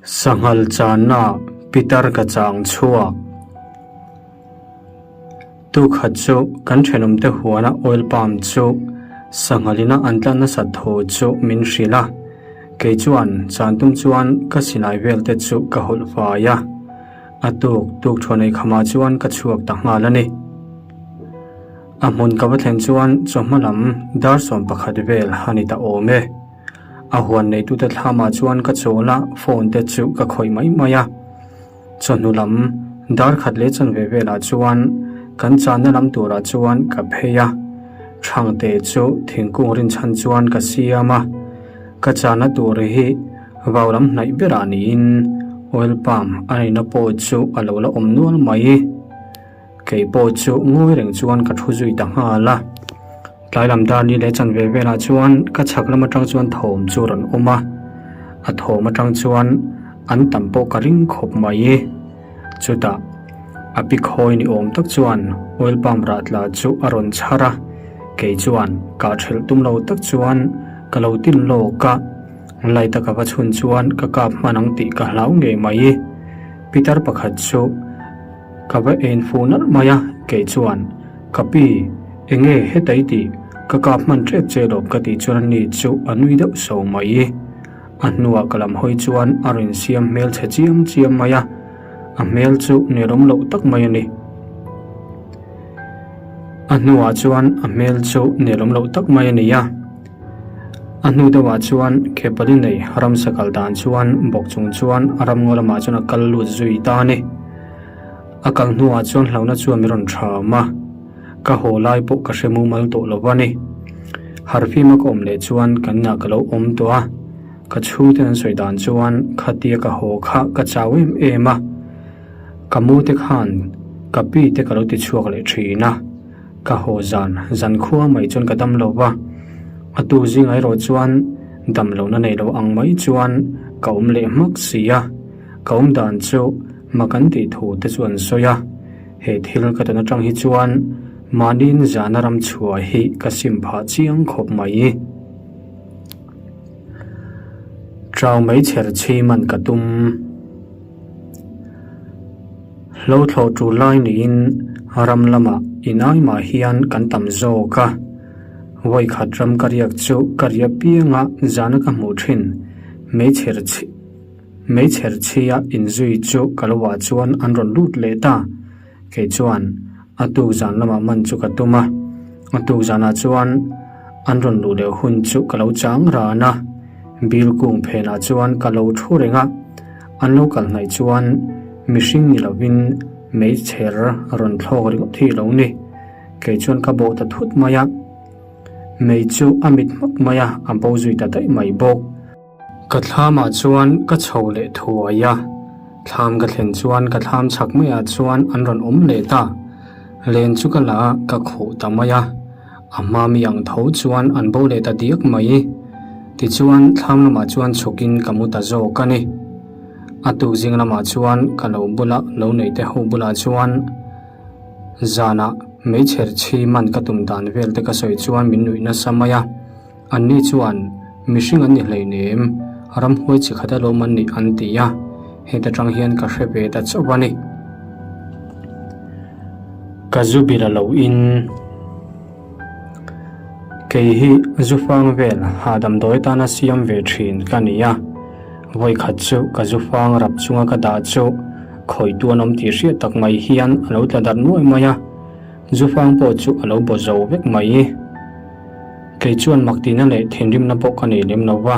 Sanghal channa pitar ka chang chhuak. Tukhat chu kan thenawmte huana oil palm chu sanghalina an tla nasat thu chu min hrilh a. Kei chuan chan tum chuan ka silai velte chu ka hawlh fai a. A tuk tuk thuanei khamah chuan ka chhuak ta nghal a ni. A hmun ka va thlen chuan chawhma lam dar 11 vel a ni ta awm e. A huan neitute thlamah chuan ka chawl a, phone te chu ka khawih mai mai a. Chawhnu lam dar khat leh chanve velah chuan kan channa lam turah chuan ka phei a. Thangte chu thingkung rinchhan chuan ka siam a. Ka channa tur hi vau lam hnaih berah niin oil palm a neihna pawh chu a lo la awm nual mai. Kei pawh chu ngawi reng chuan ka thu zui ta nghal a. Tlai lam dar ni leh chanve velah chuan ka chhak lam atang chuan thawm chu rawn awm a, a thawm atang chuan an tam pawh ka ring khawp mai. Chutah a pi khawi ni awm tak chuan oil palm rah tla chu a rawn chhar a, kei chuan kah thelh tum lo tak chuan ka lo tin lawk a, light a ka va chhun chuan ka kap hman ang tih ka hlau ngei mai. Pitar pakhat chu ka va en fu nalh mai a, kei chuan, Ka pi, enge heta i tih? Ka kap hman tep che lawm ka tih chuan ani chu a nui deuh so mai. A hnuah ka lam hawi chuan a rawn siam hmel chhe chiam chiam mai a, a hmel chu nelawm loh tak mai a ni. A hnuah chuan a hmel chu nelawm loh tak mai a ni a. A hnu deuhah chuan Khepali nei ramsa kal dan chuan bawk chung chuan a ramngaw lamah chuan a kal lut zui ta a ni. A kal hnuah chuan hlauhna chuan min rawn ṭham a, ka haw lai pawh ka hre mumal tawh lo a ni. Harfima ka awm leh chuan kan inah ka lo awm tawh a, ka chhungten an sawi dan chuan khatia ka haw kha ka chau em em a, ka mu te khan ka pi te ka lo ti chhuak leh ṭhin a, ka haw zan zan khua mai chuan ka dam lo va, a tu zingah erawh chuan dam lohna nei lo ang mai chuan ka awm leh hmak si a, ka awm dan chu Mak an tih thu te chu an sawi a, he thil ka tawn atang hi chuan mahniin zana ram chhuah hi ka sim phah chiang khawp mai. Trau mai chher chhi man ka tum. Hlo thlawh tul lai niin ram lamah inai mah hian kan tam zawk a, vawikhat ram ka riak chu ka riah pianga zana ka hmuh thin meichher chhi. Meichher chhia inzui chu ka lo ah chuan an rawn lut leh ta. Kei chuan a tuk zan lamah man chu ka tum a, a tuk zanah chuan an rawn luh leh hun chu ka lo chang ran a. Bil kung phenah chuan ka lo thu reng a, an lo kal hnaih chuan mihring ni lovin meichher rawn thlawk ringawt hi lo ni. Kei chuan ka bawh ta thut mai a, mei chu a mit hmak mai a, a bo zui ta daih mai bawk. Ka thlamah chuan ka chho leh thuai a, thlam ka thlen chuan ka thlam chhak maiah chuan an rawn awm leh ta. Len chu ka la a, ka khuh ta mai a, a hma mi ang tho chuan an bo leh ta diak mai. Tichuan thlam lamah chuan chhukin ka mu ta zawk a ni. A tuk zing lamah chuan ka lo bula lo neih te ho bulah chuan zanah meichher chhi man ka tum dan vel te ka sawi chuan min nuih nasa mai a. Anni chuan, Mihring an ni hleinem, ramhuai chi khat alawm an nih an ti a, heta tang hian ka hre ve ta chauh a ni. Ka zu bil a lo in. Kei hi zu fang vel hahdam dawi tana siam ve thin ka ni a, vawikhat chu ka zu fang rap chunga ka dah chu khawitu an awm tih hriat tak mai hian a lo tla darh nuai mai a, zu fang pawh chu a lo baw zo vek mai. Kei chuan mak tihna leh thinrimna pawh ka nei lem lo va,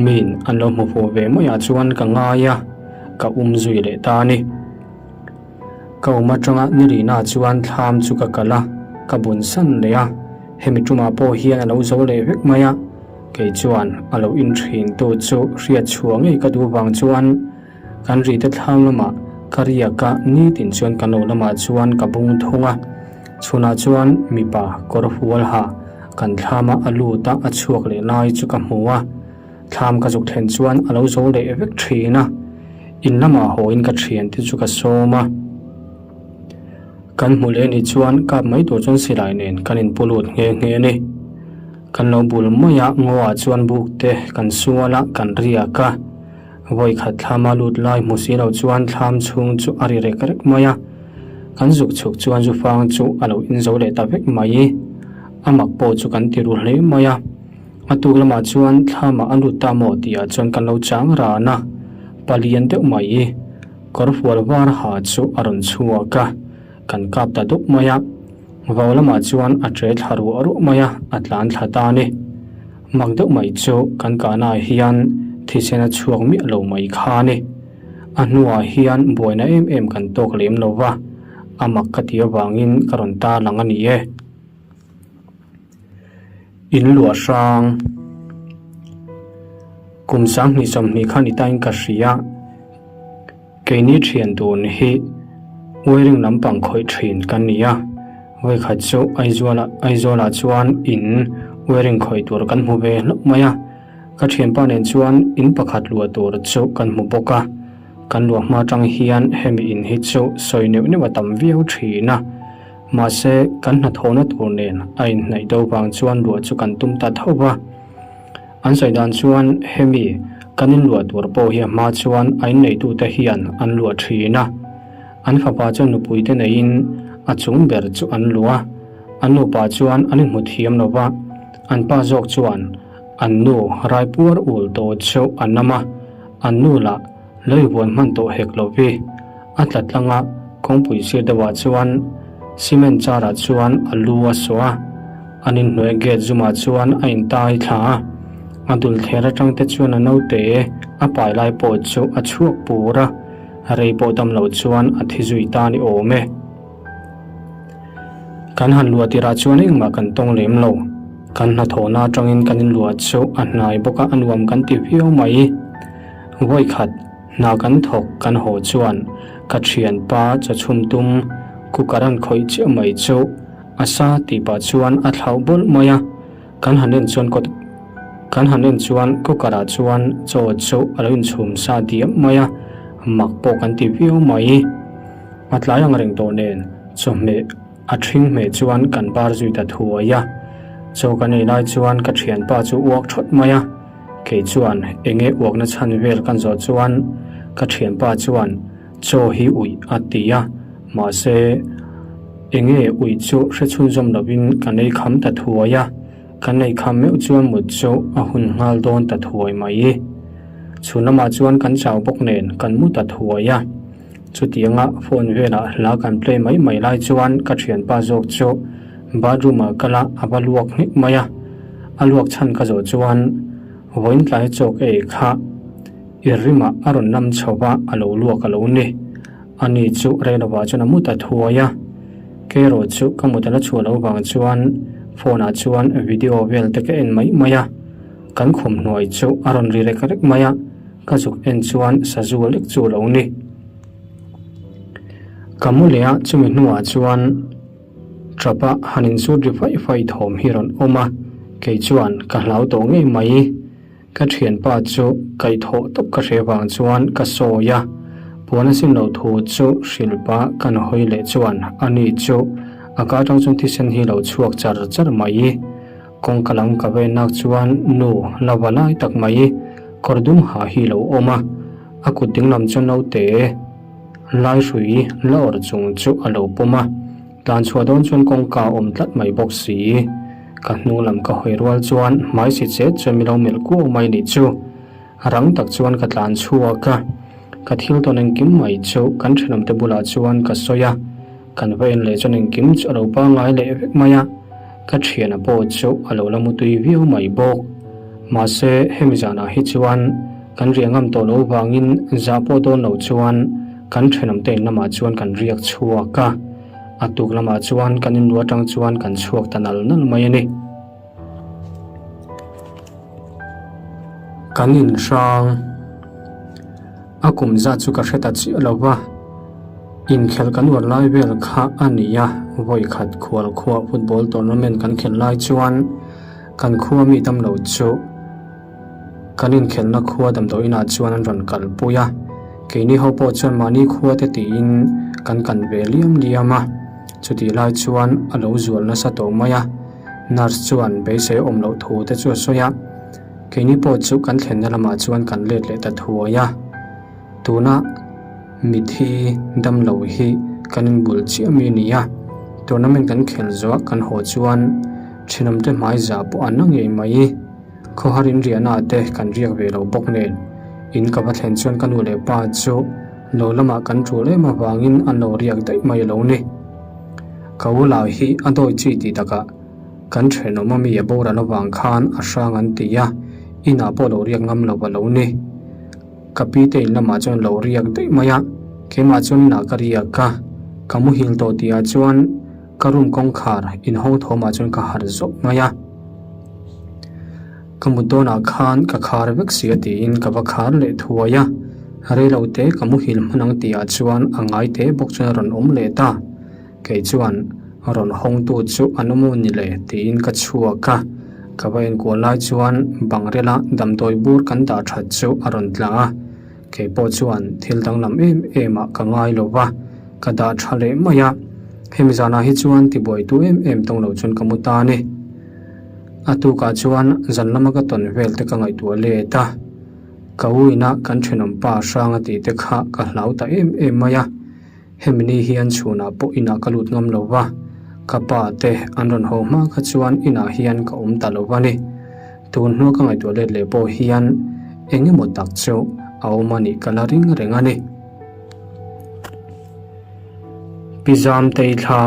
miin an lo hmu fuh ve maiah chuan ka ngai a, ka um zui leh ta a ni. Ka um atanga ni rihna chuan thlam chu ka kal a, ka bun san leh a, hemi tumah pawh hian a lo zo leh vek mai a, kei chuan a lo inthin tu chu hriat chhuah ngei ka duh vang chuan Kan rite thlang lamah ka riak a, nitin chuan ka no lamah chuan ka bung thung a. Chhunah chuan mipa kawr hual ha kan thlam a, a lut a, a chhuak leh lai chu ka hmu a. Thlam ka zuk thlen chuan a lo zo leh vek thin a. In lamah hawiin ka thiante chu ka sawm a. Kan hmu leh nih chuan kap mai tur chuan silai nen kan inpu lut nghe nghe a ni. Kan lo bul mai a, ngaw ah chuan buk te kan sual a, kan riak a. Vawi khat thlama lut lai hmu si lo chuan thlam chhung chu a ri rek rek mai a. Kan zuk chhuk chuan zufang chu a lo inzo leh ta vek mai. A mak pawh chu kan ti ru hle mai a. A tuk lamah chuan thlamah a lut ta maw tihah chuan kan lo chang ran a. Palian deuh mai. Kawrfual var ha chu a rawn chhuak a. Kan kap ta dup mai a, vau lamah chuan a tre thla ruah ruah mai a, a tlan thla ta a ni. Mak deuh mai chu kan kahnaah hian thisen a chhuak miah lo mai kha a ni. A hnuah hian buaina em em kan tawk lem lo va, a mak ka ti avangin ka rawn tarlang a ni e. In luah hrang. Kum 20 20 khan i tain ka hria. Keini thian dun hi wiring lampang khawih thin kan ni a, vawikhat chu Aizawlah Aizawlah chuan in wiring khawih tur kan hmu ve hlauh mai a, ka thianpa nen chuan in pakhat luah tur chu kan hmu bawk a, kan luah hma atang hian hemi in hi chu sawi neuh neuh a tam viau thin a, mahse kan hnathawhna tur nen a inhnaih do vang chuan luah chu kan tum ta tho va. An sawi dan chuan hemi kan inluah tur pawh hi a hma chuan a inneitute hian an luah thin a. An fapa chuan nupuite neiin a chung ber chu an luah a, an nupa chuan an inhmu thiam lo va, an pa zawk chuan an nu raipuar ul tawh chu a nam a, an nu lah Lei vuan hman tawh hek lo vi. A tla tlang a, kawngpui sir deuhah chuan cement char ah chuan a lu a sawh a, an inhnuai gate zumah chuan a intai thla a. A dul thler atang te chuan a naute a pai lai pawh chu a chhuak pur a, rei pawh dam lo chuan a thi zui ta ni awm e. Kan han luah tirah chuan engmah kan tawng lem lo. Kan hnathawhna atangin kan inluah chu a hnai bawk a, a nuam kan ti viau mai. Vawikhat hna kan thawk kan haw chuan ka thianpa chawchhum tum cooker an khawih chiah mai chu a sa tih pah chuan a thlauh bawlh mai a, kan han en chuan kawt kan han en chuan cooker ah chuan chaw chu a lo inchhum sa diam mai a, mak pawh kan ti viau mai. A tlai ang reng tawh nen chawhmeh A ṭhing hmeh chuan kan bar zui ta thuai a, chaw kan ei lai chuan ka ṭhianpa chu uak ṭhawt mai a, kei chuan eng nge uakna chhan vel kan zawh chuan ka ṭhianpa chuan chaw hi uih a ti a, mahse eng nge uih chu hre chhunzawm lovin kan ei kham ta thuai a, kan ei kham meuh chuan mut chu a hun nghal dawn ta thuai mai. Chhun lamah chuan kan chau bawk nen kan mu ta thuai a. Chutianga phone velah hla kan play mai mai lai chuan ka thianpa zawk chu bathroom ah kal a, a va luak nghek mai a. A luak chhan ka zawh chuan vawiin tlai chawk ei kha i rimah a rawn lam chho va, a lo luak a lo ni. Ani chu reilovah chuan a mu ta thuai a. Kerawh chu ka mut a la chhuah loh vang chuan phone ah chuan video vel te ka en mai mai a. Kan khum hnuai chu a rawn ri rek rek mai a. Ka zuk en chuan sazu lek chu lo ni. Ka mu leh a, chumi hnuah chuan tapa han insut ri faih faih thawm hi rawn awm a, kei chuan ka hlau tawh ngei mai. Ka thianpa chu kaihthawh tawp ka hre vang chuan ka sawi a, puan a sin loh thu chu hrilh pah kan hawi leh chuan ani chu a ka atang chuan thisen hi lo chhuak char char mai. Kawngka lam ka ve nak chuan nu la va lai tak mai kawr dum ha hi lo awm a, a kut ding lam chuan naute lai hrui la awrh chung chu a lo pawm a, tlan chhuah dawn chuan kawngka a awm tlat mai bawk si. Ka hnung lam ka hawi rual chuan hmai si chet chuan mi lo melh kuau mai nih chu. Rang tak chuan ka tlan chhuak a, ka thil tawn engkim mai chu kan thenawmte bulah chuan ka sawi a. Kan va en leh chuan engkim chu a lo pangngai leh vek mai a, ka thiana pawh chu a lo la mutui viau mai bawk. Mahse, hemi zanah hi chuan kan riah ngam tawh loh vangin zah pawh dawn lo chuan kan thenawmte in lamah chuan kan riak chhuak a, a tuk lamah chuan kan inlu atang chuan kan chhuak ta nal nal mai a ni. Kan inhrang. A kum zat chu ka hre ta chiah lo va, inkhelh kan uar lai vel kha a ni a, vawi khat khual khuaa football tournament kan khelh lai chuan kan khua mi dam lo chu kan inkhelhna khua damdawi inah chuan an rawn kalpui a, keini ho pawh chuan mahni khua te tiin kan kan ve liam liam a, chutih lai chuan a lo zual nasa tawh mai a, nurse chuan beisei awm loh thu te chu a sawi a. Keini pawh chu kan thlenna lamah chuan kan let leh ta thuai a. Tuna mithi damlo hi kan inbul chiah mi a ni a, tournament kan khelh zawh kan haw chuan thenawmte hmai zah pawh an la ngei mai. Khawhar in riahna ah te kan riak ve lo bawk nen, in ka va thlen chuan ka nu leh pa chu lo lamah kan tul em avangin an lo riak daih mai lo ni. Ka u lah hi a dawi chi tih takah kan thenawm ami a boral avang khan a hrang an ti a, inah pawh lo riak ngam lo a lo ni. Ka pi te in lamah chuan lo riak daih mai a, keimah chuan inah ka riak a, ka muhil tawh tihah chuan ka room kawngkhar inhawng thawmah chuan ka harh zawk mai a. Ka mut dawnah khan ka khar vek si a tiin ka va khar leh thuai a, reilo te ka muhil hman ang tihah chuan a ngai te bawk chuan a rawn awm leh ta. Kei chuan rawn hawngtu chu an awm aw ni le tiin ka chhuak a, ka va enkual lai chuan bangrela damdawi bur kan dah that chu a rawn tla a, kei pawh chuan thil danglam em em ah ka ngai lo va, ka dah tha leh mai a, hemi zanah hi chuan tibuaitu em em tawng lo chuan ka mu ta a ni. A tukah chuan zan lama ka tawn vel te ka ngaihtuah let a, ka u ina kan thenawm pa hrang a tih te kha ka hlau ta em em mai a. Hemi ni hian chhunah pawh inah ka lut ngam lo va, ka pa te an rawn haw hma kha chuan inah hian ka awm ta lo va ni. Tun hnua ka ngaihtuah let leh pawh hian eng emaw tak chu a awm a nih ka la ring reng a ni. Pi Zamtei thla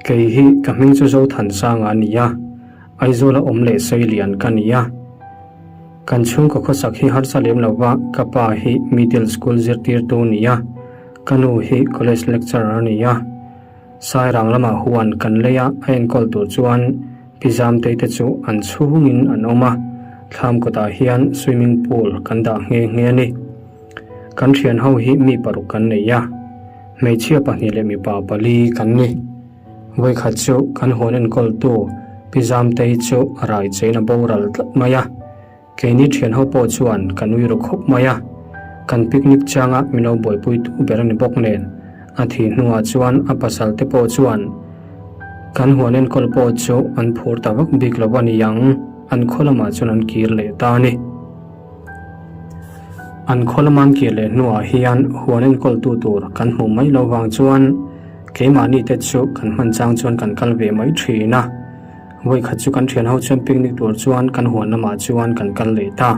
Kei hi ka hming chu Zothansanga a ni a, Aizawla awm leh Seilian ka ni a. Kan chhungkaw khawsak hi harsa lem lo va, ka pa hi middle school zirtirtu a ni a, ka nu hi college lecturer a ni a. Sairang lamah huan kan lei a, a enkawl tur chuan Pi Zamtei te chu an chhungin an awm a, thlam kawtah hian swimming pool kan dah nghe nghe a ni. Kan thian ho hi mi paruk kan nei a, hmeichhia pahnih leh mipa pali kan ni. Vawikhat chu kan huan enkawltu Pi Zamtei chu a rai chein a boral tlat mai a, keini thian ho pawh chuan kan ui ru khawp mai a, kan picnic changa min lo buaipuitu ber a ni bawk nen, a thih hnuah chuan a pasal te pawh chuan kan huan enkawl pawh chu an phur ta vak bik lo a ni ang, an khaw lamah chuan an kir leh ta a ni. An khaw lama an kir leh hnuah hian huan enkawltu tur kan hmuh mai lo vang chuan keimahni te chu kan hman chang chuan kan kal ve mai thin a. Vawikhat chu kan thian ho chuan picnic tur chuan kan huan lamah chuan kan kal leh ta.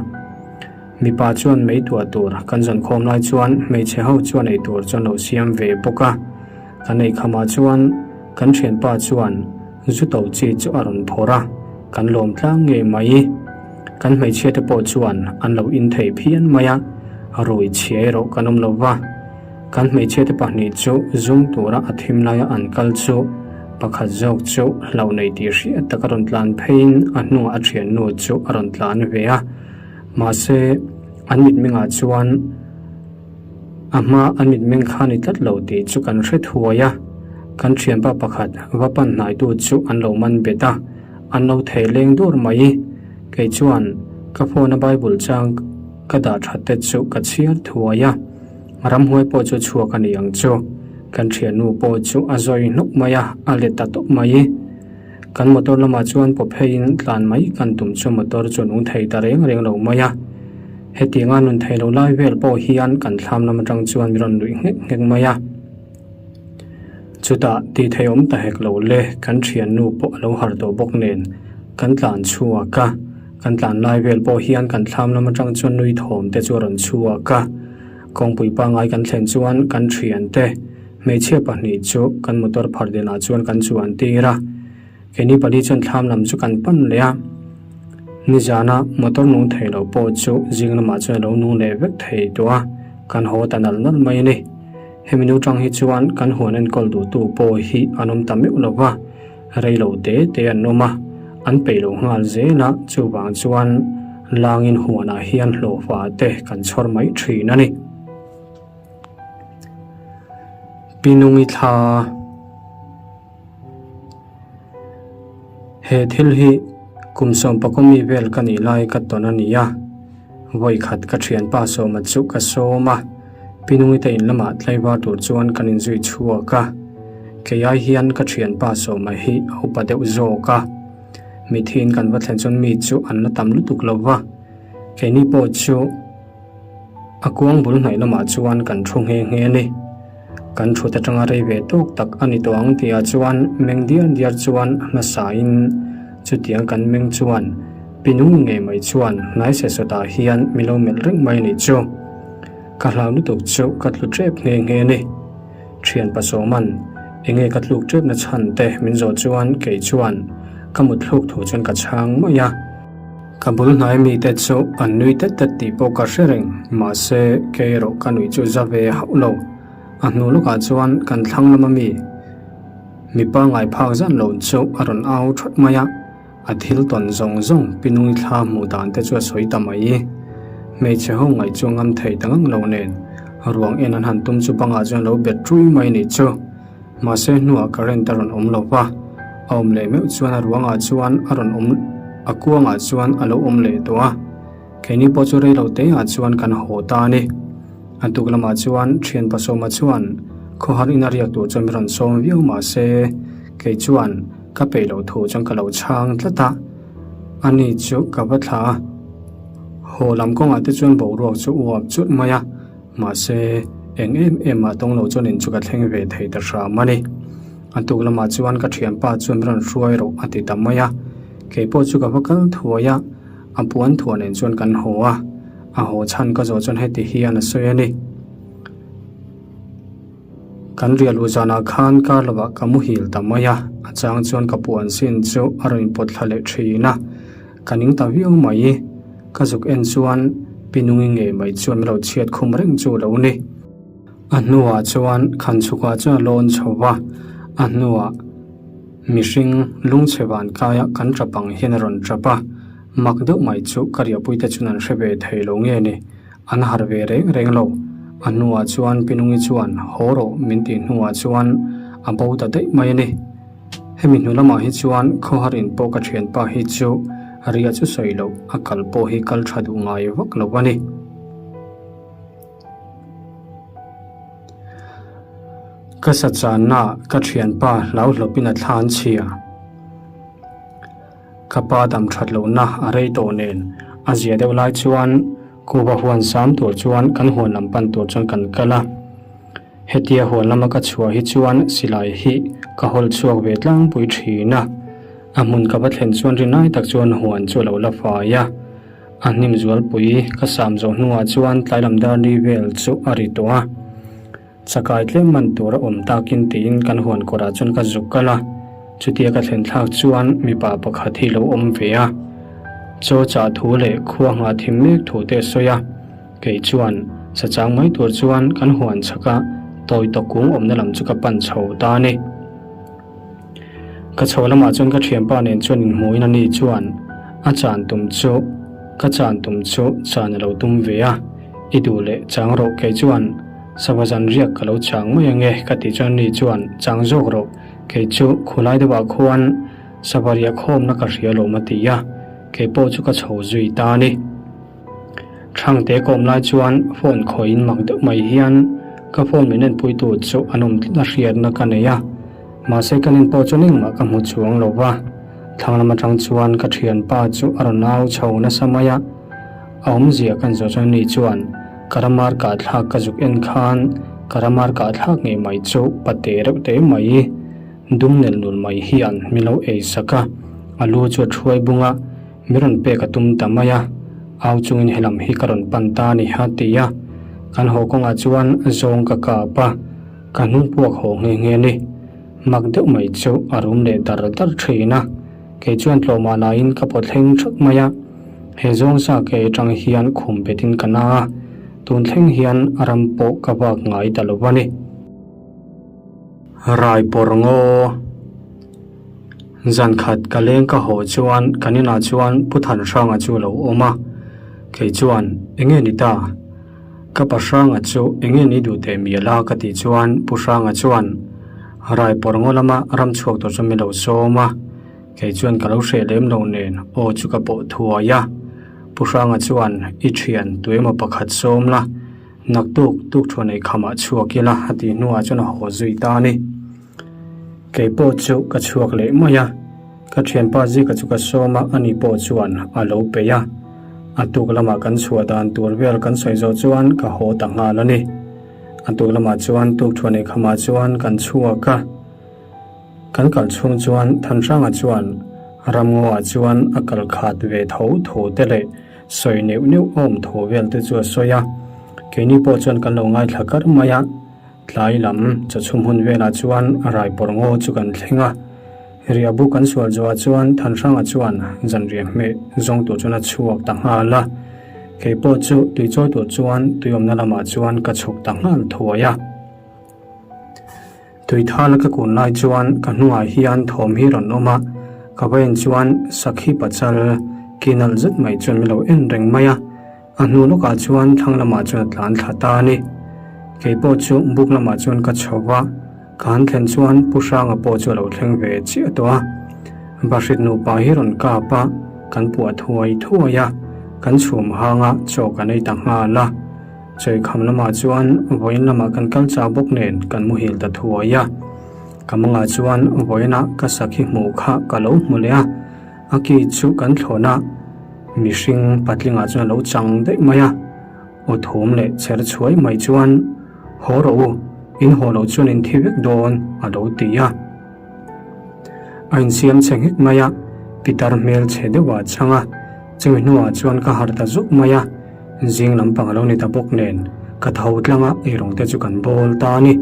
Mipa chuan mei tuah tur kan zawn khawm lai chuan hmeichhe ho chuan ei tur chuan lo siam ve bawk a. Kan ei khamah chuan kan thianpa chuan zu to chi chu a rawn phawrh a, kan lawm tlang ngei mai. Kan hmeichhia te pawh chuan an lo in thei phian mai a, rui chhia erawh kan awm lo va. Kan hmeichhia te pahnih chu zung tura a thim laia an kal chu pakhat zawk chu hlauh nei tih hriat tak a rawn tlan pheiin a hnungah a thiannu chu a rawn tlan ve a. Mahse, an mitmengah chuan A hma a mitmeng kha ni tlat lo tih chu kan hre thuai a, kan thianpa pakhat va pan hnaitu chu an lo man bet a, an lo thei leng dur mai. Kei chuan ka phone a Bible chang ka dah that te chu ka chhiar thuai a, ramhuai pawh chu chhuak a ni ang chu. Kan thiannu pawh chu a zawi hnawk mai a, a let ta tawp mai. Kan motor lamah chuan paw pheiin tlan mai kan tum chu motor chu nung thei ta reng reng lo mai a. Hetianga nun thei lo lai vel pawh hian kan thlam lam atang chuan min rawn luih nghek nghek mai a. Chutah tih thei awm ta hek lo le, kan thiannu pawh a lo harh tawh bawk nen kan tlan chhuak a. Kan tlan lai vel pawh hian kan thlam lam atang chuan nui thawm te chu a rawn chhuak a. Kawngpui pangngai kan thlen chuan kan thiante Hmeichhia pahnih chu kan motor phar dinah chuan kan chuan tir a, keini pali chuan thlam lam chu kan pan leh a. Nizana motor nung thei lo pawh chu zing lamah chuan a lo nung leh vek thei tawh a, kan haw ta nal nal mai a ni. Hemi nu tang hi chuan kan huan enkawl duhtu pawh hi an awm ta meuh lo va, rei lo te te an awm a, an peih lo nghal zel a, chuvang chuan langin huanah hian hlawhfa te kan chhawr mai thin a ni. Pinungi thla He thil hi kum sawmpakaw mi vel ka nih lai ka tawn a ni a, vawikhat ka thianpa sawma chu ka sawm a, Pinungi te in lamah tlaivar tur chuan kan inzui chhuak a, kei ai hian ka thianpa sawma hi a upa deuh zawk a, mithiin kan va thlen chuan mi chu an la tam lutuk lo va, keini pawh chu. A kuang bul hnaih lamah chuan kan thu nghe nghe a ni. Kan thut atanga rei ve tawk tak a ni tawh ang tihah chuan meng diar diar chuan hmasain chutiang kan meng chuan pinung ngei mai chuan hnai se sawtah hian min lo melh reng mai a nih chu. Ka hlau lutuk chu ka tlu tep nghe nghe a ni. Thian Pasawman enge ka tluk tepna chhan te min zawh chuan kei chuan ka mut thluk thu chuan ka chhang mai a. Ka bul hnai mite chu an nui tet tet tih pawh ka hre reng, mahse kei erawh ka nuih chu za ve hauh lo. A hnu lawkah chuan kan thlang lama mi mipa ngai phak zan lo chu a rawn au thawt mai a, a thil tawn zawng zawng Pinui thla hmuh dan te chu a sawi ta mai. Hmeichhe ho ngaih chu a ngam thei ta ngang lo nen, ruang en an han tum chu bangah chuan lo bet ṭui mai nih chu. Mahse hnuah current a rawn awm lo va, a awm leh meuh chuan a ruangah chuan a rawn awm a kuangah chuan a lo awm leh tawh a. Keini pawh chu rei lo teah chuan kan haw ta a ni. A tuk lamah chuan thian Pasawma chuan khawhar ina riak tur chuan min rawn sawm viau mahse kei chuan ka peih loh thu chuan ka lo chhang tlat a. Ani chu ka va thla a, haw lam kawngah te chuan boruak chu uap chulh mai a. Mahse, eng em em mah tawng lo chuan in chu ka thleng ve thei ta hram a ni. A tuk lamah chuan ka thianpa chuan rawn hruai rawh a ti ta mai a. Kei pawh chu ka va kal thuai a, a puan thuah nen chuan kan haw a. A haw chhan ka zawh chuan heti hian a sawi a ni. Kan riah luh zanah khan kar lovah ka muhil ta mai a, a chang chuan ka puan sin chu a rawn inpawt thla leh thin a. Ka ning ta viau mai. Ka zuk en chuan Pinungi ngei mai chuan min lo chhiat khum reng chu lo ni. A hnuah chuan Khanchhukah chuan a lawn chho va, a hnuah mihring lungchhe van kaia kan tap ang hian a rawn tap a, mak deuh mai chu ka riahpuite chuan an hre ve thei lo nge ni, an harh ve reng reng lo. A hnuah chuan Pinungi chuan haw rawh min tih hnuah chuan a bo ta daih mai a ni. Hemi hnu lamah hi chuan khawhar in pawh ka thianpa hi chu ria chu sawi loh a kal pawh hi kal tha duh ngai vak lo a ni. Ka sa channa ka thianpa hlau hlawpin a thla an chhia. Ka pa dam that lohna a rei tawh nen a zia deuh lai chuan Kuva huan sam tur chuan kan huan lam pan tur chuan kan kal a. Hetia huan lama ka chhuah hi chuan silai hi ka hawl chhuak ve tlangpui thin a, a hmun ka va thlen chuan rinai tak chuan huan chu a lo la fai a. A hnim zualpui ka sam zawh hnuah chuan tlailam dar ni vel chu a ri tawh a. Chakai tlem man tur a awm takin tiin kan huan kawrah chuan ka zuk kal a, chutia ka thlen thlak chuan mipa pakhat hi lo awm ve a. Chaw chah thu leh khua nghah thim mek thu te a sawi a. Kei chuan sa chang mai tur chuan kan huan chhak a, tawi tawk kung awmna lam chu ka pan chho ta a ni. Ka chho lamah chuan ka thianpa nen chuan inhmuhin a ni chuan a chan tum chu ka chan tum chu chan a lo tum ve a, i duh leh chang rawh kei chuan sava zan riak ka lo chang mai ange ka tih chuan ni chuan chang zawk rawh kei chu khulai deuhah khuan sava riah khawmna ka hria lawm a ti a, kei pawh chu ka chho zui ta a ni. Thangte ka awm lai chuan phone khawiin mak deuh mai hian ka phone min enpuitu chu an awm tlat a hriatna ka nei a, mahse ka nen pawh chuan engmah ka hmu chuang lo va. Thlang lam atang chuan ka thianpa chu a rawn au chho nasa mai a, a awmzia kan zawh chuan ani chuan ka ramar kah thlak ka zuk en khan ka ramar kah thlak ngei mai chu pate reuh te mai dum nel nul mai hian min lo ei sak a, a lu chu a thuai bung a. Mi rawn pek a tum ta mai a, au chungin helam hi ka rawn pan ta a ni a ti a. Kan haw kawngah chuan zawng ka kap a, ka hnung puak haw nghe nghe a ni. Mak deuh mai chu a rum leh dar dar thin a, kei chuan tlawmah laiin ka pawt thleng thak mai a. He zawng sa ke atang hian khum betin ka na a, tun thleng hian ram pawh ka vak ngai ta lo a ni. Rai pawr ngaw. Zan khat ka leng ka haw chuan kan inah chuan Pu Thanhranga chu a lo awm a, kei chuan enge ni ta? Ka pa Hranga chu enge ni duh teh mial a ka tih chuan Pu Hranga chuan Rai pawr ngaw lama ram chhuak tur chu min lo sawm a, kei chuan ka lo hreh lem lo nen aw chu ka pawh thuai a. Pu Hranga chuan i thian tuemaw pakhat sawm la, Naktuk tuk thuan ei khamah chhuak ila a tih hnuah chuan a haw zui ta a ni. Kei pawh chu ka chhuak leh mai a, ka thianpa Zika chu ka sawm a, ani pawh chuan a lo peih a. A tuk lamah kan chhuah dan tur vel kan sawi zawh chuan ka haw ta nghal a ni. A tuk lamah chuan tukṭhuan ei khamah chuan kan chhuak a. Kan kal chhung chuan Thanhranga chuan ramngaw-ah chuan a kal khat ve tho tho te leh sawi neuh neuh awm tho vel te chu a sawi a. Keini pawh chuan kan lo ngaithla kar mai a. Tlai lam chawchhum hun velah chuan Raipawr ngaw chu kan thleng a. Riahbu kan sual zawhah chuan Thanhranga chuan zanriah hmeh zawng tur chuan a chhuak ta nghal a. Kei pawh chu tui chawi tur chuan tuiawmna lamah chuan ka chhuk ta nghal thuai a. Tui thala ka kun lai chuan ka hnungah hian thawm hi rawn awm a, ka va en chuan Sakhi pachal ki nalh zet mai chuan min lo en reng mai a, a hnu lawkah chuan thlang lamah chuan a tlan thla ta a ni. Kei pawh chu buk lamah chuan ka chho va, ka han thlen chuan Pu Hranga pawh chu a lo thleng ve chiah tawh a. Bahrit nupa hi rawn kap a, kan puah thuai thuai a, kan chhum hang a, chaw kan ei ta nghal a. Chawikham lamah chuan vawiin lamah kan kal chau bawk nen kan muhil ta thuai a. Ka mangah chuan vawiinah ka sakhi hmuh kha ka lo hmu leh a, a ki chu kan thlawn a, mihring patlingah chuan a lo chang daih mai a. Aw thum leh cher chhuai mai chuan, Haw rawh u, in haw loh chuan in thi vek dawn, a lo ti a. A insiam chhe nghek mai a, pitar hmel chhe deuh ah chang a, chumi hnuah chuan ka harh ta zuk mai a. Zing lampang a lo ni ta bawk nen ka tho tlang a, eirawng te chu kan bawl ta a ni.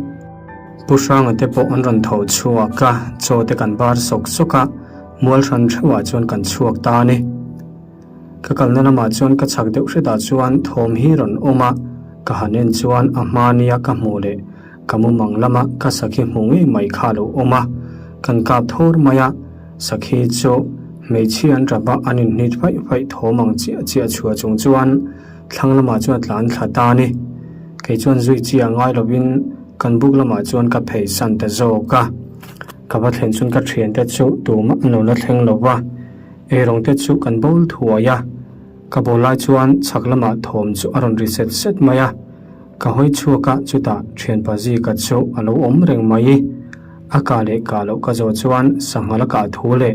Pu Hranga te pawh an rawn tho chhuak a, chaw te kan bar sawk sawk a, mual hran theuhah chuan kan chhuak ta a ni. Ka kalna lamah chuan ka chhak deuh hretah chuan thawm hi rawn awm a, ka han en chuan a hma nia ka hmuh leh ka mumang lama ka sakhi hmuh ngei mai kha a lo awm a, kan kap thawr mai a, sakhi chu hmeichhia an rap a, an inhnit faih faih thawm ang chiah chiah chhuah chung chuan thlang lamah chuan a tlan thla ta a ni. Kei chuan zui chiah ngai lovin kan buk lamah chuan ka phei san ta zawk a, ka va thlen chuan ka thiante chu tumah an lo la thleng lo va, eirawng te chu kan bawl thuai a, ka bawl lai chuan chhak lamah thawm chu a rawn ri set set mai a. Ka hawi chhuak a, chutah thianpa Zika chu a lo awm reng mai. A kah leh kah loh ka zawh chuan sangha la kah thu leh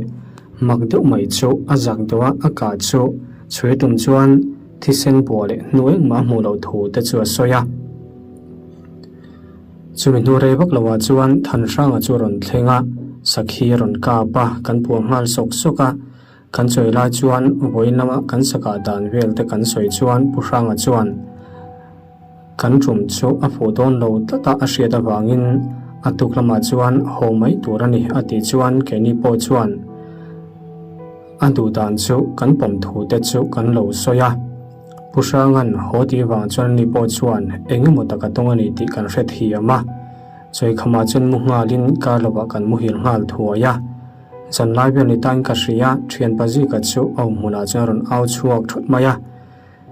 mak deuh mai chu a zak deuh a, a kah chu chhui tum chuan thisen buah leh hnu engmah a hmuh loh thu te chu a sawi a. Chumi hnu rei vak loah chuan Thanhranga chu a rawn thleng a, sakhi a rawn kap a, kan puah nghal sawk sawk a. Kan sawi lai chuan vawiin lama kan sakah dan vel te kan sawi chuan Pu Hranga chuan kan tum chu a fuh dawn lo tlat a a hriat avangin a tuk lamah chuan haw mai tur a ni a tih chuan keini pawh chuan a duh dan chu kan pawm thu te chu kan lo sawi a. Pu Hranga'n haw tih vang chuan ani pawh chuan eng emaw tak a tawng a ni tih kan hrethiam a. Chawikhamah chuan mu nghalin kar lovah kan muhil nghal thuai a. Zanlai vel ni tain ka hria, thianpa Zika chu a awm hmunah chuan a rawn au chhuak thut mai a.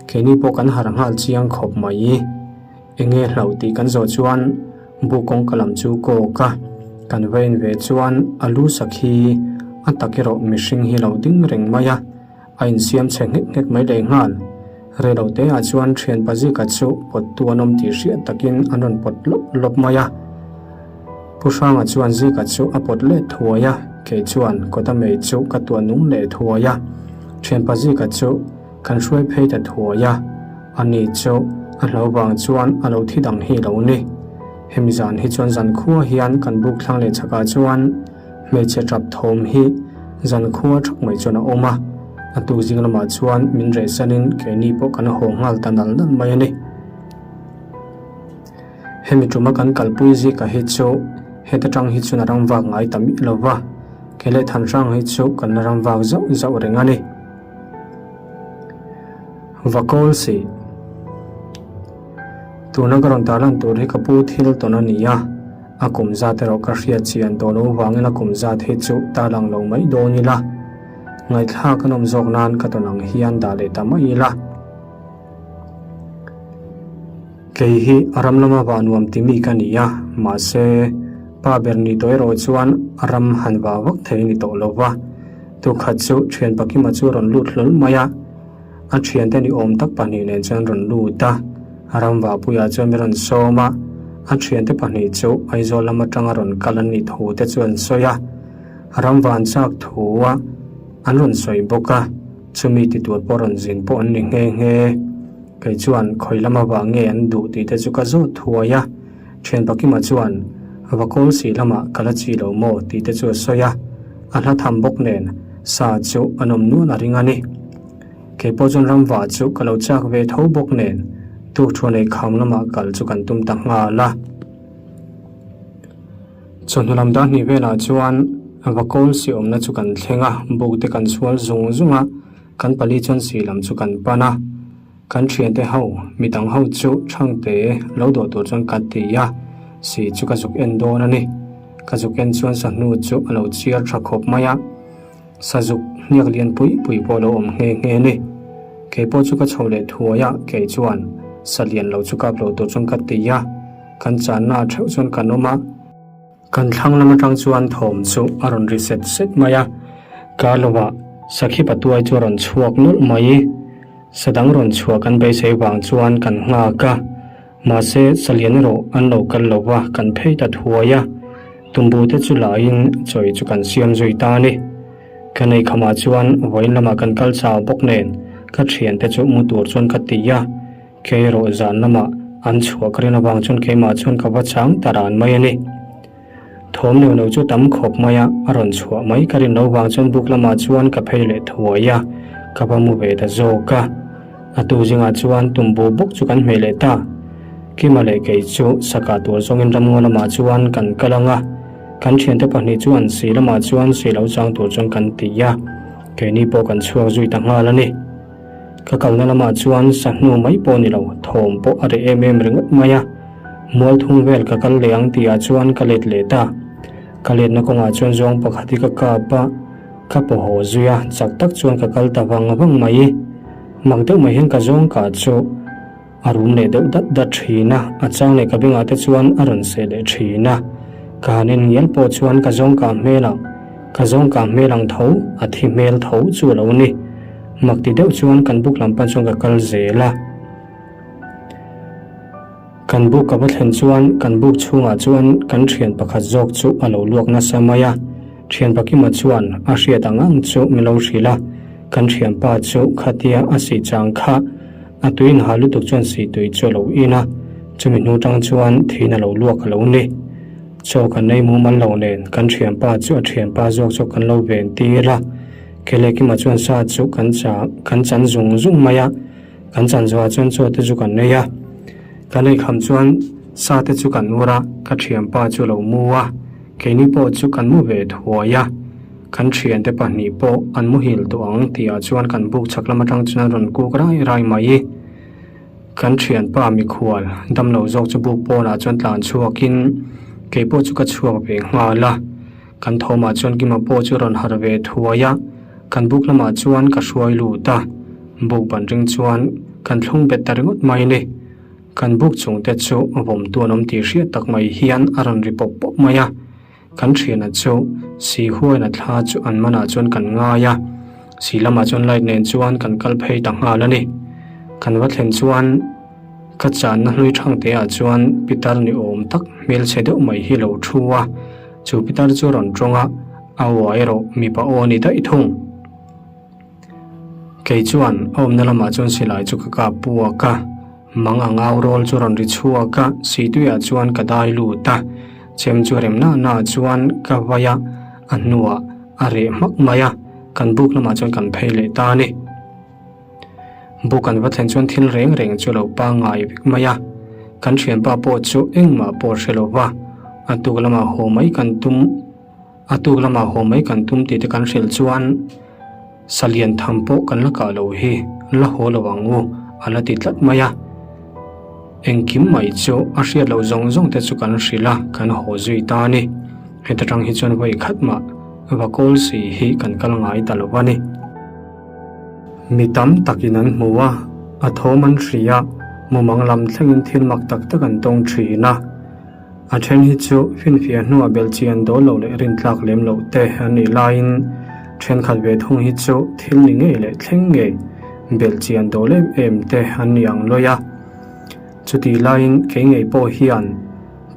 Keini pawh kan harh nghal chiang khawp mai. Enge hlauh tih kan zawh chuan bu kawngka lam chu kawk a. Kan va en ve chuan a lu sakhi a tak erawh mihring hi lo ding reng mai a. A insiam chhe nghek nghek mai leh nghal. Reilo te ah chuan thianpa Zika chu pawttu an awm tih hriat takin an rawn pawt lawp lawp mai a. Pu Hranga chuan Zika chu a pawt let thuai a, kei chuan kawta mei chu ka tuah nung leh thuai a. Thianpa Zika chu kan hruai phei ta thuai a, ani chu a hlo vang chuan a lo thi dang hi lo ni. Hemi zan hi chuan zankhua hian kan buk thlang leh chhakah chuan Hmeichhe tap thawm hi zankhua thak mai chuan a awm a, a tuk zing lamah chuan min rehsanin keini pawh kan haw nghal ta nal nal mai a ni. Hemi tuma kan kalpui zika hi chu heta tang hi chuan a ram vak ngai ta miah lo va, kei leh Thanhrang hi chu kan la ram vak zauh zauh reng a ni. Va kawl si. Tuna ka rawn tarlan tur hi ka pu thil tawn a ni a. A kum zat erawh ka hriat chian tawh loh vangin a kum zat hi chu tarlang lo mai dawn ila, ngaihthlak a nawm zawk nan ka tawn ang hian dah leh ta mai ila. Kei hi a ram lama vah nuam ti mi ka ni a, mahse pa ber ni tawh erawh chuan a ram han vah vak thei ni tawh lo va. Tukhat chu thian Pakima chu a rawn lut hlawl mai a. A thiante ni awm tak pahnih nen chuan rawn lut a, Ramvahpuiah chuan min rawn sawm a, a thiante pahnih chu Aizawl lam atanga rawn kal an nih thu te chu an sawi a, Ramvan chak thu a an rawn sawi bawk a. Chumi ti tur pawh rawn zin pawh an ni nghe nghe. Kei chuan khawi lam avang nge an duh tih te chu ka zawt thuai a. Thian Pakima chuan va kawl si lamah ka la chi lo maw tih te chu a sawi a. A hla tham bawk nen sa chu an awm nual a ring a ni. Kei pawh chuan ramva chu ka lo chak ve tho bawk nen tukṭhuan ei kham lamah kal chu kan tum ta nghal a. Chawhnu lam dar hnih velah chuan va kawl si awmna chu kan thleng a, buk te kan chhual zung zung a, kan pali chuan si lam chu kan pan a. Kan thiante ho, midang ho chu Thangte lo dawh tur chuan ka ti a, si chu ka zuk en dawn a ni. Ka zuk en chuan sahnu chu a lo chiar tha khawp mai a. Sazuk hniak lian pui pui pawh lo awm nghe nghe a ni. Kei pawh chu ka chho leh thuai a, kei chuan sa lian lo chu kap lo tur chuan ka ti a, kan channa ah theuh chuan kan awm a. Kan thlang lam atang chuan thawm chu a rawn ri set set mai a, kar lovah sakhi patuai chu a rawn chhuak nawlh mai. Sa dang rawn chhuah kan beisei vang chuan kan nghak a. Mahse, Salian erawh an lo kal lo va, kan phei ta thuai a. Tumbu te chu laiin chawi chu kan siam zui ta a ni. Ka nei khamah chuan vawiin lamah kan kal chau bawk nen ka thiante chu mu tur chuan ka ti a. Kei erawh zan lamah an chhuah ka rin avang chuan keimah chuan ka va chang ta ran mai a ni. Thawm neuh neuh chu tam khawp mai a, a rawn chhuah mai ka rin lo vang chuan buk lamah chuan ka phei leh thuai a, ka va mu ve ta zawk a. A tu zingah chuan tumbu bawk chu kan hmeh leh ta. Kima leh kei chu saka tur zawngin ramngaw lamah chuan kan kal ang a, kan thiante pahnih chuan si lamah chuan si lo chang tur chuan kan ti a, keini pawh kan chhuak zui ta nghal a ni. Ka kalna lamah chuan sahnu mai pawh ni lo, thawm pawh a reh em em ringawt mai a. Mual thung vel ka kal leh ang tihah chuan ka let leh ta. Ka letna kawngah chuan zawng pakhat hi ka kap a, ka paw haw zui a, chak tak chuan ka kal ta vang vang mai. Mak deuh mai hian ka zawng kah chu a rum leh deuh dat dat thin a, a chang leh ka bengah te chuan a rawn seh leh thin a. Ka han en ngial pawh chuan ka zawng kah hmel ang, ka zawng kah hmel ang tho, a thi hmel tho chu a lo ni. Mak ti deuh chuan kan buk lam pan chuan ka kal zel a. Kan buk ka va thlen chuan kan buk chhungah chuan kan thian pakhat zawk chu a lo luak nasa mai a. Thian Pakima chuan a hriat ang ang chu min lo hrilh a. Kan thianpa chu khatia a sih chang kha a tuiin ha lutuk chuan sih tui chu a lo in a. Chumi hnu tang chuan thiin a lo luak a lo ni. Chaw kan nei mumal lo nen kan thianpa chu a thianpa zawk chu kan lo ven tir a. Kelekima chuan sa chu kan cha kan chan zung zung mai a. Kan chan zawhah chuan chaw te chu kan nei a, kan ei kham chuan sa te chu kan ur a, ka thianpa chu a lo mu a, keini pawh chu kan mu ve thuai a, kan thiante pahnih pawh an muhil tawh ang tihah chuan kan buk chhak lam atang chuan an rawn kuk rai rai mai. Kan thianpa mikhual damlo zawk chu buk pawnah chuan tlan chhuakin keipawh chu ka chhuak ve nghal a. Kan thawmah chuan Kima pawh chu rawn harh ve thuai a, kan buk lamah chuan ka hruai lut a, buk ban ring chuan kan thlung bet ta ringawt mai ni. Kan buk chung te chu vawmtu an awm tih hriat tak mai hian a rawn ri pawp pawp mai a, kan thiana chu si huaina thla chu an manah chuan kan ngai a, si lamah chuan light nen chuan kan kal phei ta nghal a ni. Kan va thlen chuan. Ka channa hlui thangte ah chuan pitar ni awm tak hmelchhe deuh mai hi lo thu a, chu pitar chu rawn tawng a, a aw erawh mipa aw a ni daih thung. Kei chuan a awmna lamah chuan silai chu ka kap puak a, mang ang au rawl chu rawn ri chhuak a, situiah chuan ka dai lut a, chem chu rem na na chuan ka vai a, a hnuah a reh hmak mai a, kan buk lamah chuan kan phei leh ta a ni. Buk an va thlen chuan thil reng reng chu a lo pangngai vek mai a, kan thianpa pawh chu engmah pawh hre lo va, a tuk lamah haw mai kan tum a tuk lamah haw mai kan tum tih te kan hrilh chuan salian tham pawh kan la kah lo hi la haw lo ang u a la ti tlat mai a. Engkim mai chu a hriat loh zawng zawng te chu kan hrilh a, kan haw zui ta a ni. Heta tang hi chuan vawi khat mah va kawl si hi kan kal ngai ta lo a ni. Mi tam takin an hmu a, a thawm an hria a, mumang lam thlengin thil mak tak tak an tawng thin a. A then hi chu finfiah hnuah belhchian dawl lo leh rintlak lem loh te an nih laiin thenkhat ve thung hi chu thil ni ngei leh thleng ngei belhchian dawl em em te an ni ang lawi a. Chutih laiin kei ngei pawh hian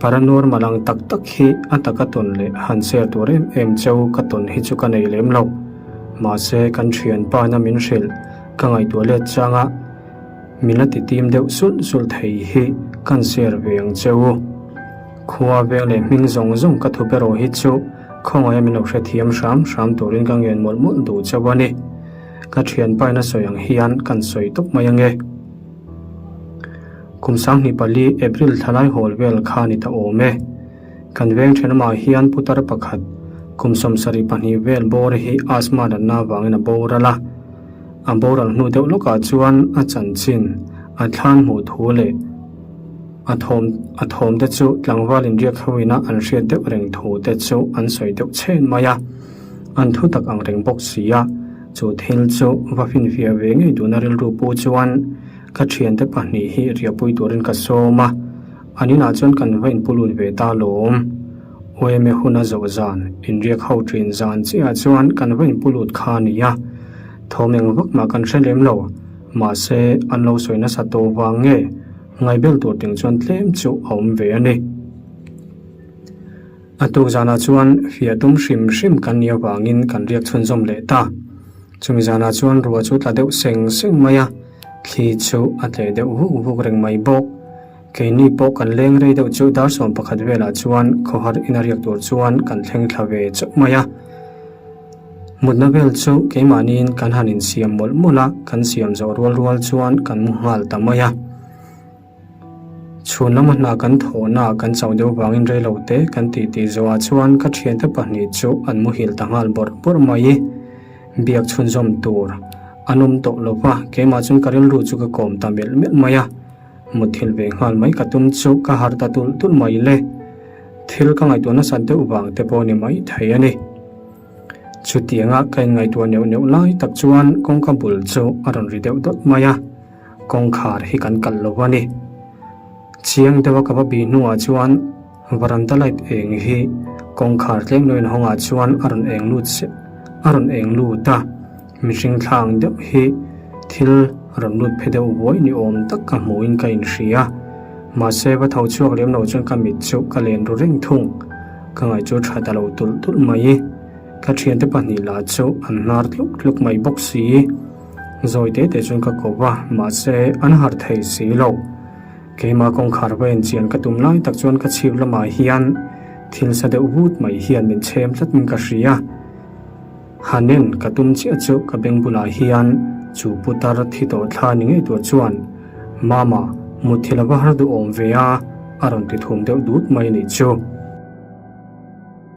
paranormal ang tak tak hi a taka tawn leh han share tur em em cheu ka tawn hi chu ka nei lem lo. Mahse, kan thianpa na min hrilh ka ngaihtuah let chang a, min la ti tim deuh sulh sulh thei hi kan share ve ang che u. Khua veng leh hming zawng zawng ka thup erawh hi chu khawngaih a min lo hrethiam hram hram turin ka ngen mawlh mawlh duh chauh a ni. Ka thianpa in a sawi ang hian kan sawi tawp mai ange. Kum 2004 April thlalai hawl vel kha ni ta awm e. Kan veng thenawmah hian putar pakhat kum 72 vel bawr hi asthma natna avangin a boral a. A boral hnu deuh lawkah chuan a chanchin, a thlan hmuh thu leh a thawm a thawm te chu tlangval inriak ho ina an hriat deuh reng thu te chu an sawi deuh chhen mai a. An thu tak ang reng bawk si a, chu thil chu va finfiah ve ngei duhna rilru pu chuan ka thiante pahnih hi riahpui turin ka sawm a. An inah chuan kan va inpu lut ve ta lawm. Ueme hun a zawh zan, inriak ho thin zan chiah chuan kan va inpu lut kha a ni a. Thawm eng vak mah kan hre lem lo. Mahse, an lo sawi nasa tawh vang nge ngaihbel tur ting chuan tlem chu a awm ve a ni. A tuk zanah chuan fiah tum hrim hrim kan nih avangin kan riak chhunzawm leh ta. Chumi zanah chuan ruah chu tla deuh seng seng mai a, thli chu a tleh deuh vuk vuk reng mai bawk. Keini pawh kan leng rei deuh chu dar 11 velah chuan khawhar ina riak tur chuan kan thleng thla ve chauh mai a. Mutna vel chu keimahniin kan han insiam mawlh mawlh a, kan siam zawh rual rual chuan kan mu nghal ta mai a. Chhun lama hna kan thawhna kan chauh deuh vangin rei lo te kan tih tih zawhah chuan ka thiante pahnih chu an muhil ta nghal bawrh bawrh mai. Biak chhunzawm tur an awm tawh lo va, keimah chuan ka rilru chu ka kawm ta melh melh mai a. Muthilh ve nghal mai ka tum chu ka harh ta tulh tulh mai le. Thil ka ngaihtuah nasat deuh vang te pawh ni mai thei a ni. Chutianga ka inngaihtuah neuh neuh lai tak chuan kawngka bul chu a rawn ri deuh dawt mai a, kawngkhar hi kan kalh lo a ni. Chiang deuha ka va bih hnuah chuan varanda light eng hi kawngkhar tlem lo inhawngah chuan a rawn eng lut a rawn eng lut a. Mihring thlang deuh hi thil rawn lut phe deuh buai ni awm tak ka hmuhin ka inhria. Mahse va tho chhuak lem lo chuan ka mit chu ka len ru reng thung. Ka ngaih chu tha ta lo tulh tulh mai. Ka thiante pahnih lah chu an hnar tluk tluk mai bawk si. Zawi te te chuan ka ko va, mahse an harh thei si lo. Keimah kawngkhar va enchian ka tum lai tak chuan ka chhip lamah hian thil sa deuh vut mai hian min chhem tlat in ka hria. Hanen ka tum chiah chu ka beng bulah hian chu putar thi tawh thla ni ngei tur chuan Mama, mutthil a va har duhawm ve a, a rawn ti thum deuh dut mai a nih chu.